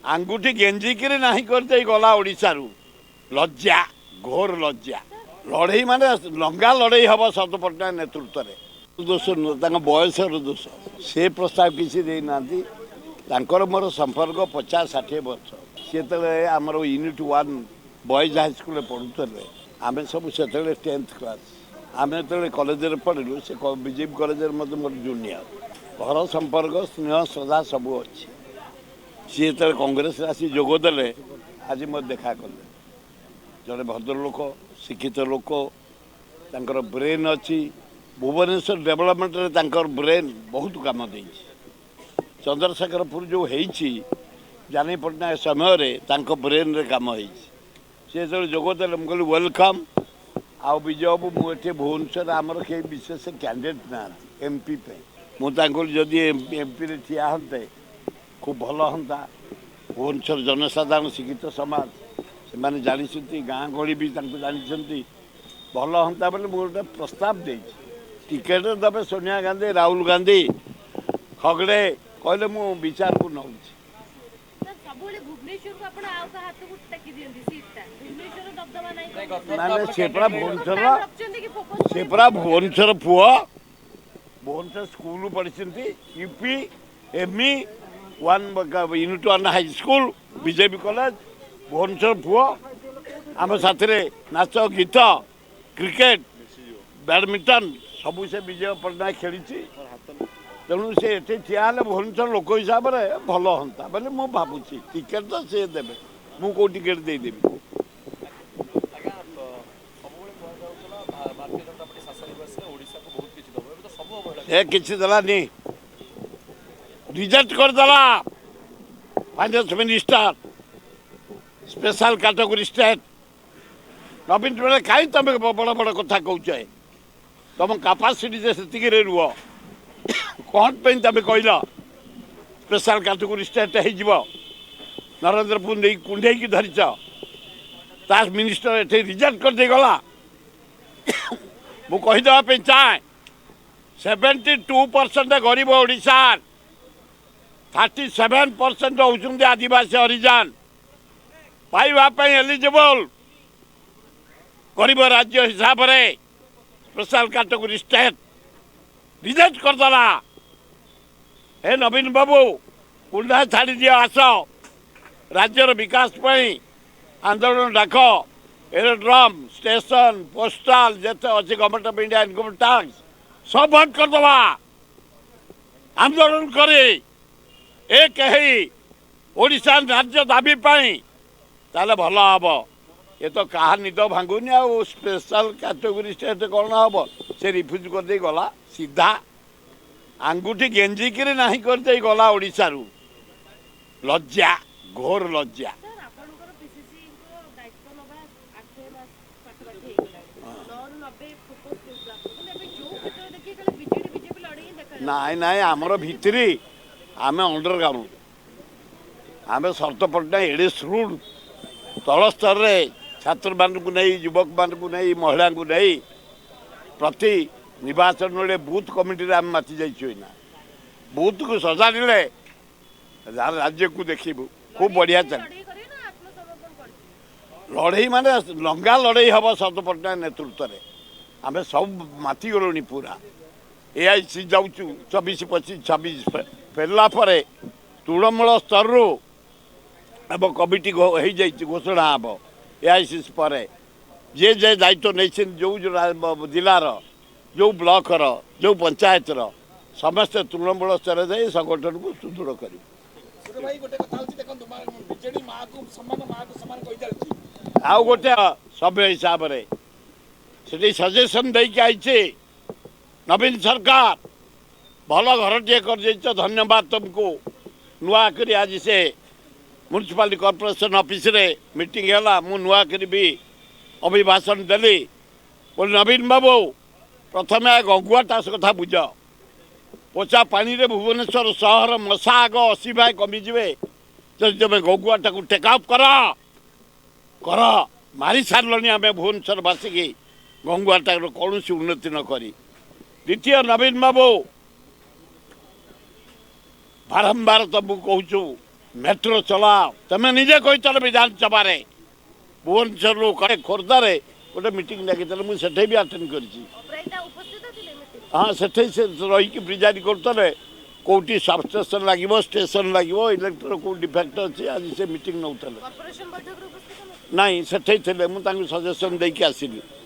ଆଙ୍ଗୁଠି ଗେଞ୍ଜିକିରି ନାହିଁ କରିଦେଇ ଗଲା ଓଡ଼ିଶାରୁ। ଲଜ୍ଜା, ଘୋର ଲଜ୍ଜା। ଲଢ଼େଇ ମାନେ ଲଙ୍ଗା ଲଢ଼େଇ ହେବ ଶରତ ପଟ୍ଟନାୟକ ନେତୃତ୍ୱରେ। ଦୋଷ ନୁହଁ, ତାଙ୍କ ବୟସର ଦୋଷ। ସେ ପ୍ରସ୍ତାବ କିଛି ଦେଇନାହାନ୍ତି। ତାଙ୍କର ମୋର ସମ୍ପର୍କ 50-60 ବର୍ଷ। ସିଏ ଯେତେବେଳେ ଆମର ୟୁନିଟ୍ 1 ବଏଜ୍ ହାଇସ୍କୁଲରେ ପଢ଼ୁଥିଲେ, ଆମେ ସବୁ ସେତେବେଳେ 10th class. ଆମେ ଯେତେବେଳେ କଲେଜରେ ପଢ଼ିଲୁ, ସେ ବିଜେପି କଲେଜରେ ମଧ୍ୟ ମୋର ଜୁନିୟର। ଘର ସମ୍ପର୍କ, ସ୍ନେହ ଶ୍ରଦ୍ଧା ସବୁ ଅଛି। ସିଏ ଯେତେବେଳେ କଂଗ୍ରେସରେ ଆସି ଯୋଗ ଦେଲେ, ଆଜି ମୋତେ ଦେଖା କଲେ। ଜଣେ ଭଦ୍ରଲୋକ, ଶିକ୍ଷିତ ଲୋକ, ତାଙ୍କର ବ୍ରେନ୍ ଅଛି। ଭୁବନେଶ୍ୱର ଡେଭଲପମେଣ୍ଟରେ ତାଙ୍କର ବ୍ରେନ୍ ବହୁତ କାମ ଦେଇଛି। ଚନ୍ଦ୍ରଶେଖରପୁର ଯେଉଁ ହେଇଛି ଜାନକୀ ପଟ୍ଟନାୟକ ସମୟରେ, ତାଙ୍କ ବ୍ରେନ୍ରେ କାମ ହେଇଛି। ସେ ଯେତେବେଳେ ଯୋଗ ଦେଲେ, ମୁଁ କହିଲି welcome. ଆଉ ବିଜୟ ବାବୁ, ମୁଁ ଏଠି ଭୁବନେଶ୍ୱରରେ ଆମର କେହି ବିଶେଷ କ୍ୟାଣ୍ଡିଡେଟ୍ ନାହାନ୍ତି ଏମ୍ପି ପାଇଁ। ମୁଁ ତାଙ୍କୁ ଯଦି ଏମ୍ପିରେ ଠିଆ ହୁଅନ୍ତେ ଖୁବ୍ ଭଲ ହୁଅନ୍ତା। ଭୁବନେଶ୍ୱର ଜନସାଧାରଣ ଶିକ୍ଷିତ ସମାଜ, ସେମାନେ ଜାଣିଛନ୍ତି, ଗାଁ ଗହଳି ବି ତାଙ୍କୁ ଜାଣିଛନ୍ତି। ଭଲ ହୁଅନ୍ତା ବୋଲି ମୁଁ ଗୋଟେ ପ୍ରସ୍ତାବ ଦେଇଛି। ଟିକେଟ୍ ଦେବେ ସୋନିଆ ଗାନ୍ଧୀ, ରାହୁଲ ଗାନ୍ଧୀ, ଖଗଡ଼େ କହିଲେ ମୁଁ ବିଚାରକୁ ନେଉଛି। ମାନେ ସେ ପରା ଭୁବନେଶ୍ୱର, ସେ ପରା ଭୁବନେଶ୍ୱର ପୁଅ। ଭୁବନେଶ୍ୱର ସ୍କୁଲ ପଢ଼ିଛନ୍ତି, UP ME 1 unit 1 high school, BJP college, Bhubaneswar ପୁଅ। ଆମ ସାଥିରେ ନାଚ ଗୀତ, କ୍ରିକେଟ, ବ୍ୟାଡ଼ମିଣ୍ଟନ ସବୁ ସେ ବିଜୟ ପଟ୍ଟନାୟକ ଖେଳିଛି। ତେଣୁ ସେ ଏଠି ଠିଆ ହେଲେ ଭୁବନେଶ୍ୱର ଲୋକ ହିସାବରେ ଭଲ ହୁଅନ୍ତା ବୋଲି ମୁଁ ଭାବୁଛି। ଟିକେଟ୍ ତ ସିଏ ଦେବେ, ମୁଁ କେଉଁ ଟିକେଟ୍ ଦେଇଦେବି? ସେ କିଛି ଦେଲାନି, ରିଜେକ୍ଟ କରିଦେଲା। Finance minister special category state ନବୀନ ପଟ୍ଟନାୟକ, କାହିଁ ତମେ ବଡ଼ ବଡ଼ କଥା କହୁଛ? ତମ କାପାସିଟି ଯେ ସେତିକିରେ ରୁହ। କ'ଣ ପାଇଁ ତମେ କହିଲ ସ୍ପେଶାଲ କାଟେଗୋରୀ ଷ୍ଟେଟ୍ ହେଇଯିବ? ନରେନ୍ଦ୍ରପୁର ନେଇ କୁଣ୍ଢେଇକି ଧରିଛ, ତା ମିନିଷ୍ଟର ଏଠି ରିଜେକ୍ଟ କରିଦେଇଗଲା। ମୁଁ କହିଦେବା ପାଇଁ ଚାହେଁ, 72% ଗରିବ ଓଡ଼ିଶାର, 37% ହେଉଛନ୍ତି ଆଦିବାସୀ ହରିଜନ, ପାଇବା ପାଇଁ ଏଲିଜିବଲ୍। ଗରିବ ରାଜ୍ୟ ହିସାବରେ ସ୍ପେଶାଲ କାଟେଗୋରୀ ଷ୍ଟେଟ୍ ରିଜେକ୍ଟ କରିଦେଲା। ହେ ନବୀନ ବାବୁ, କୁଣ୍ଢା ଛାଡ଼ିଦିଅ, ଆସ, ରାଜ୍ୟର ବିକାଶ ପାଇଁ ଆନ୍ଦୋଳନ ଡାକ। ଏରୋଡ୍ରମ୍, ଷ୍ଟେସନ, ପୋଷ୍ଟାଲ ଯେତେ ଅଛି, government of India income tax ସବୁ ବନ୍ଦ କରିଦେବା। ଆନ୍ଦୋଳନ କରି ଏକ ହେଇ ଓଡ଼ିଶା ରାଜ୍ୟ ଦାବି ପାଇଁ, ତାହେଲେ ଭଲ ହେବ। ଏ ତ କାହା ନିଦ ଭାଙ୍ଗୁନି। ଆଉ ସ୍ପେଶାଲ କାଟେଗୋରୀ ଷ୍ଟେଟ୍ କ'ଣ ହେବ? ସେ ରିଫ୍ୟୁଜ୍ କରିଦେଇ ଗଲା, ସିଧା ଆଙ୍ଗୁଠି ଗେଞ୍ଜିକିରି ନାହିଁ କରିଦେଇ ଗଲା ଓଡ଼ିଶାରୁ। ଲଜ୍ଜା, ଘୋର ଲଜ୍ଜା। ନାଇଁ ନାଇଁ, ଆମର ଭିତିରି ଆମେ ଅଣ୍ଡରଗ୍ରାଉଣ୍ଡ। ଆମେ ଶରତ ପଟ୍ଟନାୟକ ଏଡ଼େ ସୁଦୃଢ଼, ତଳ ସ୍ତରରେ ଛାତ୍ରମାନଙ୍କୁ ନେଇ, ଯୁବକମାନଙ୍କୁ ନେଇ, ମହିଳାଙ୍କୁ ନେଇ ପ୍ରତି ନିର୍ବାଚନ ବେଳେ ବୁଥ୍ କମିଟିରେ ଆମେ ମାତି ଯାଇଛୁ। ଏଇନା ବୁଥକୁ ସଜାଡ଼ିଲେ ରାଜ୍ୟକୁ ଦେଖିବୁ ଖୁବ୍ ବଢ଼ିଆ ଚାଲେ। ଲଢ଼େଇ ମାନେ ଲଙ୍ଗା ଲଢ଼େଇ ହେବ ଶରତ ପଟ୍ଟନାୟକ ନେତୃତ୍ୱରେ। ଆମେ ସବୁ ମାତିଗଲୁଣି ପୁରା। ଏଆଇସି ଯାଉଛୁ 24, 25, 26, ଫେରିଲା ପରେ ତୃଣମୂଳ ସ୍ତରରୁ ଏବଂ କମିଟି ହେଇଯାଇଛି, ଘୋଷଣା ହେବ ଏଆଇସି ପରେ। ଯିଏ ଯିଏ ଦାୟିତ୍ୱ ନେଇଛନ୍ତି, ଯେଉଁ ଜିଲ୍ଲାର, ଯେଉଁ ବ୍ଲକର, ଯେଉଁ ପଞ୍ଚାୟତର, ସମସ୍ତେ ତୃଣମୂଳ ସ୍ତରରେ ଯାଇ ସଂଗଠନକୁ ସୁଦୃଢ଼ କରିବେ। ଆଉ ଗୋଟେ ସଭ୍ୟ ହିସାବରେ ସେଠି ସଜେସନ୍ ଦେଇକି ଆଇଛି। ନବୀନ ସରକାର ଭଲ ଘରଟିଏ କରିଦେଇଛ, ଧନ୍ୟବାଦ ତୁମକୁ। ନୂଆ କରି ଆଜି ସେ ମ୍ୟୁନିସିପାଲିଟି କର୍ପୋରେସନ୍ ଅଫିସରେ ମିଟିଂ ହେଲା, ମୁଁ ନୂଆ କରି ବି ଅଭିଭାଷଣ ଦେଲି ବୋଲି। ନବୀନ ବାବୁ, ପ୍ରଥମେ ଗଙ୍ଗୁଆ ଚାଷ କଥା ବୁଝ। ପୋଚା ପାଣିରେ ଭୁବନେଶ୍ୱର ସହର ମଶା ଆଗ 80 ଭାଗ କମିଯିବେ ଯଦି ତୁମେ ଗଙ୍ଗୁଆଟାକୁ ଟେକ୍ ଅଫ୍ କର କର। ମାରି ସାରିଲଣି ଆମେ ଭୁବନେଶ୍ୱରବାସୀକି ଗଙ୍ଗୁଆଟାର କୌଣସି ଉନ୍ନତି ନ କରି। ଦ୍ୱିତୀୟ, ନବୀନ ବାବୁ, ବାରମ୍ବାର ତମକୁ କହୁଛୁ, ମେଟ୍ରୋ ଚଲାଅ। ତମେ ନିଜେ କହିଥିଲ ବିଧାନସଭାରେ, ଭୁବନେଶ୍ୱରରୁ ଖୋର୍ଦ୍ଧାରେ ଗୋଟେ ମିଟିଂ ଡାକିଥିଲେ, ମୁଁ ସେଠି ବି ଆଟେଣ୍ଡ କରିଛି। ହଁ, ସେଠି ସେ ରହିକି ପ୍ରିଜାଇଡ୍ କରୁଥିଲେ। କେଉଁଠି ସବଷ୍ଟେସନ୍ ଲାଗିବ, ଷ୍ଟେସନ୍ ଲାଗିବ, ଇଲେକ୍ଟ୍ରିର କେଉଁ ଡିଫେକ୍ଟ ଅଛି, ଆଜି ସେ ମିଟିଂ ନେଉଥିଲେ। ନାଇଁ, ସେଠି ଥିଲେ, ମୁଁ ତାଙ୍କୁ ସଜେସନ୍ ଦେଇକି ଆସିଲି।